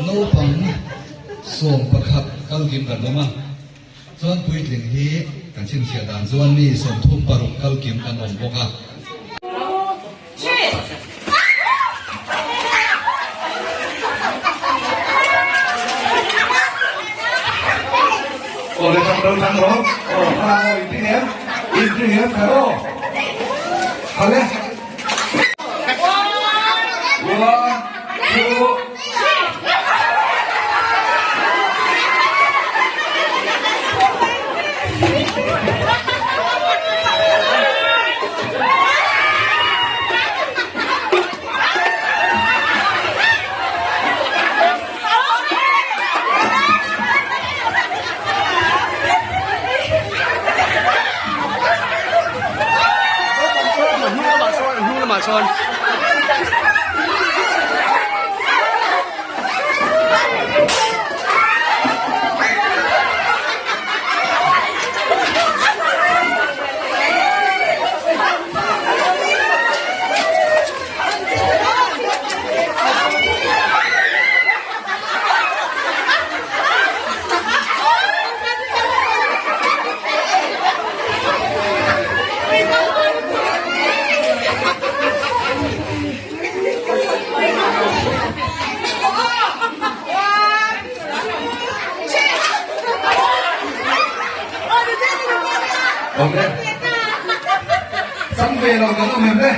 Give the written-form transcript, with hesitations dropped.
Naupang 11 kal kim kan awm a, chuan puitling hi kan chhinchhiah dan chuan mi 36 kal kim kan awm bawk a. Aw le thang ro thang ro aw thang aw in ti hem in ti hem kha aw hale one two Ok. Chang ve lo kan awm em le?